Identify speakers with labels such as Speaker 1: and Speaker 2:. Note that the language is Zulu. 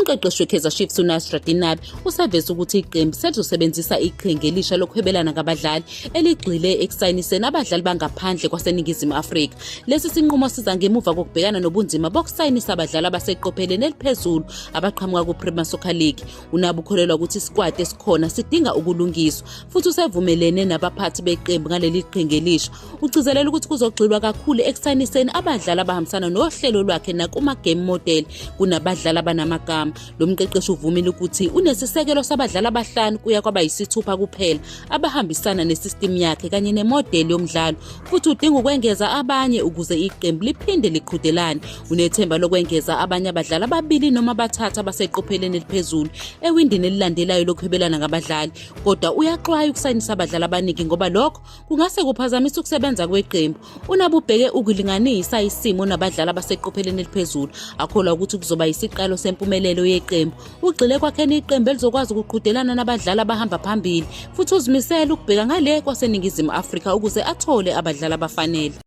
Speaker 1: Umqeqeshi weKaizer Chiefs uNasreddine Nabi useveze ukuthi iqembu selizosebenzisa iqhinga elisha lokuhwebelana ngabadlali eligxile ekusayiniseni abadlali bangaphandle kwaseNingizimu Afrika. Lesi sinqumo siza ngemuva kokubhekana nobunzima bokusayinisa abadlali abaseqopheleni eliphezulu abaqhamuka ku-Premier Soccer League. UNabi ukholelwa ukuthi isikwati esikhona sidinga ukulungiswa futhi usevumelene nabaphathi beqembu ngaleli qhinga elisha. Ugcizelela ukuthi kuzogxilwa kakhulu ekusayiniseni abadlali abahambisana nohlelo lwakhe nakuma-game model kunabadlali abanamagama. Lo mqeqeshi uvumile ukuthi unesisekelo sabadlali abahlanu kuya kwabayisithupha kuphela abahambisana nesystem yakhe kanye nemodeli yomdlalo futhi udinga ukwengeza abanye ukuze iqembu liphinde liqhudelane. Unethemba lokwengeza abanye abadlali ababili noma abathathu abaseqopheleni eliphezulu ewindini elilandelayo lokuhwebelana ngabadlali, kodwa uyaxwaya ukusayinisa abadlali abaningi ngoba lokho kungase kuphazamise ukusebenza kweqembu. UNabi ubheke ukulinganisa isimo nabadlali abaseqopheleni eliphezulu, akholwa ukuthi kuzoba yisiqalo sempumelelo yeqembu. Ugxile ekwakheni iqembu elizokwazi ukuqhudelana nabadlali abahamba phambili futhi uzimisele ukubheka ngale kwaseNingizimu Afrika ukuze athole abadlali abafanele.